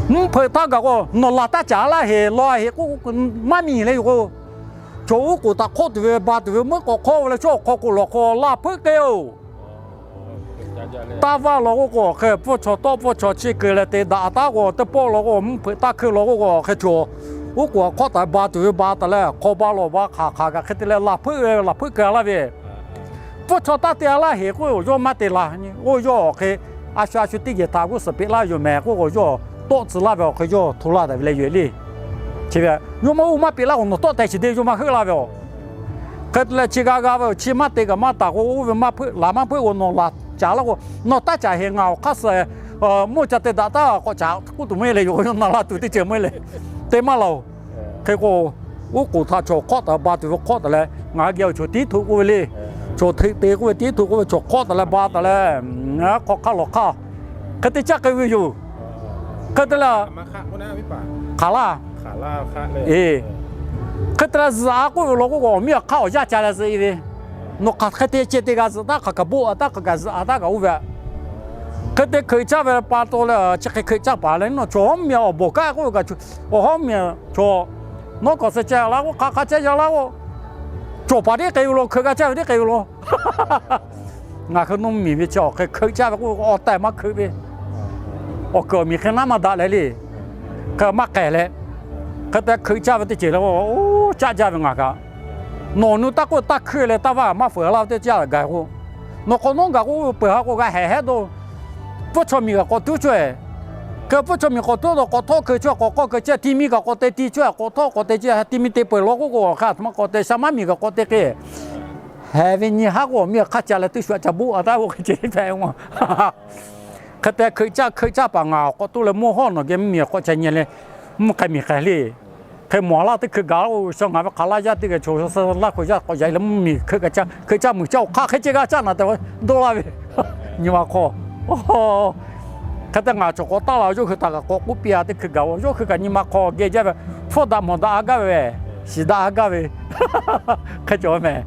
Mvuhˇ hpeuꞈ htaˇ gaˬ k'o, nawˬ laˬ taˇ caˍ laˇ heˍ, law heˍ k'oˆ, maˇ miˬ le yoˬ k'o, chaw uˉ k'oˍ htaꞈ hk'awˆ tuˬ ve ba tuˬ ve meuˆ k'awꞈ hk'awˆ ve leh chaw awˬ hk'aw k'o lawˬ hk'aw laˇ hpeuˆ k'ai-oˬ. Taˇ vaˇ law k'oˆ k'o, awˬ hk'e pfuhˇ chaw tawˆ pfuhˇ chaw chi keu leh te daꞈ taˉ k'o, teˇ pawˆ law k'o, mvuhˇ hpeuꞈ taˇ hkeu law k'oˆ k'o, awˬ hk'e chaw uˉ k'oˍ htaꞈ hk'awˆ taˍ ve ba tuˬ ve ba taˍ leh, hk'aw ba lawˬ ba hk'aˬ hk'aˬ kaꞈ hk'e te leh laˬ hpeuˆ ve, laˬ hpeuˆ keu laˇ ve, pfuhˇ chaw taˇ te laˇ heˍ k'oˆ, yawˇ maˇ te laˬ. Oˇ yawˇ awˬ hk'e a shu a shu teˇ geh htaꞈ g'uˇ suhˍ peꞈ laˇ yoˬ mehˍ k'oˆ k'o, yawˇ tawˆ tcuh laˇ ve awˬ hk'e yawˇ hto laˇ taˍ ve leh yoˬ le. Chi ve yawˇ maˇ uˉ maˇ peꞈ laˇ k'o, nawˬ tawˆ teh shiˍ te yawˇ maˇ heuˆ laˇ ve aˬ. Hk'e te leh chi g'a g'a ve awˬ chi maˇ te kaꞈ maˇ taˍ k'o, oˇ ve maˇ hpeuˆ laˬ maˇ hpeuˆ k'o, nawˬ laˬ caˍ laˇ k'o, nawˬ taˇ caˍ heˍ ngaˬ awˬ hk'aˇ suh moˇ ca te daꞈ taˉ k'awꞈ caˍ k'oˆ tuˬ maˇ heˆ leh yoˬ, yawˇ na la tuˬ teˇ ceuˬ maˇ heˆ leh, te maˇ laˬ-oˬ. Hk'e k'o, uˉ k'oˍ htaꞈ chaw hk'awˆ taˍ ba tuˬ ve hk'awˆ taˍ leh, ngaˬ hui geh awˬ chaw tiˉ htoꞈ k'oˆ ve le. Chaw hteꞈ te k'oˆ ve tiˉ htoꞈ k'oˆ ve chaw hk'awˆ taˍ leh ba taˍ leh, hk'aw hk'aˇ lawˬ hk'aˇ hk'e te caˇ k'ai ve yoˬ. Hk'e te leh, hk'aˬ laˇ, e, hk'e te leh zuhꞈ-a k'oˆ ve law k'oˆ k'o, awˬ miˇ awˬ hk'aˇ awˬ yanˇ ca leh zuhꞈ-e ve, nawˬ hk'aˬ hk'e te ceh te g'a zuhꞈ taˉ, hk'aˬ kaꞈ boˆ-a taˉ, hk'aˬ kaꞈ zuhꞈ-a taˉ kaꞈ oˇ ve, hk'e te hkeuꞈ caˇ ve pa taw leh, chi hk'e hkeuꞈ caˇ paˍ leh, nawˬ chaw hawˉ miˬ awˬ bawˬ kaˉ k'oˆ ve kaꞈ, awˬ hawˉ miˬ chaw, nawˉ k'awꞈ suh ceh laˇ k'o, hk'aˬ hk'aˬ ceh yaˇ laˇ k'o, cawˬ paˍ teˇ k'ai ve law, hkeuꞈ g'a caˇ ve teˇ k'ai ve law. Ngaˬ hui nawˉ miˬ ve chi awˬ hk'e hkeuꞈ caˇ ve k'oˆ, awˬ tehˬ maˇ hkeuꞈ ve, awˬ kuiˬ awˬ miˬ hk'e naˉ maˇ daꞈ leh le. Hk'e maˇ k'ehˬ leh, hk'e te hkeuꞈ caˇ ve teˇ ceuˬ le, oˇ caˆ jaˇ ve ngaˬ kaꞈ. Nawˬ nu taˇ k'oˆ taˇ hkui leh taˇ vaˇ maˇ feuˍ laˇ ve teˇ caˇ gaˬ k'o, nawˬ k'awꞈ nawˉ gaˬ k'o, peuˬ ha k'o g'a hehˍ hehˉ dawˇ. Pfuhˇ chaw miˬ kaꞈ k'awꞈ tuˉ chaweh. Hk'e pfuhˇ chaw miˬ k'awꞈ tuˉ dawˇ k'awꞈ htawˇ hkui chaweh, k'awꞈ k'awˇ hkui chaweh, ti mi kaꞈ k'awꞈ te ti chaweh, k'awꞈ htawˇ k'awꞈ te chaweh, ti mi te peuˬ law k'oˆ k'o, hk'e aˬ htoꞈ ma k'awꞈ te sha maˇ miˬ kaꞈ k'awꞈ te k'ai. Hehˍ ve nyi haˉ k'o, awˬ miˇ awˬ hk'aˇ ca leh teˇ shu aꞈ ca boˆ-a taˉ k'oˆ hk'e ceh hpehꞈ-a. Hk'e te hkeuꞈ caˇ hkeuꞈ caˇ paˍ ngaˬ awˬ k'awꞈ tuˉ leh mawˇ hawˉ nawˬ geh mvuhˇ miˬ k'awꞈ ca nyi leh, mvuhˇ k'ai miˬ k'ai le. Hk'e mawˬ laˇ teˇ hkui gaˬ-o, shaw ngaˬ ve hk'aˬ laˇ yaˇ teˇ g'aˇ chaw laˇ hk'aw yaˇ k'awꞈ yaꞈ leh mvuhˇ miˬ hkeuꞈ caˇ, hkeuꞈ caˇ meuˬ caˇ awˬ hk'aˇ hk'e ceh g'a caˇ naˬ tehꞈ dawˇ laˇ ve, nyi ma hk'aw. Hk'e te ngaˬ chaw k'awꞈ taˇ la, yawˇ hui htaꞈ kaꞈ k'awꞈ k'oˆ piˇ-a teˇ hkui gaˬ-o, yawˇ hui kaꞈ nyi ma hk'aw geh jaˇ ve, hpfuhˇ daꞈ mawˬ daꞈ-a gaˇ ve, shiˍ daꞈ-a gaˇ ve, hk'e cawˬ mehˍ.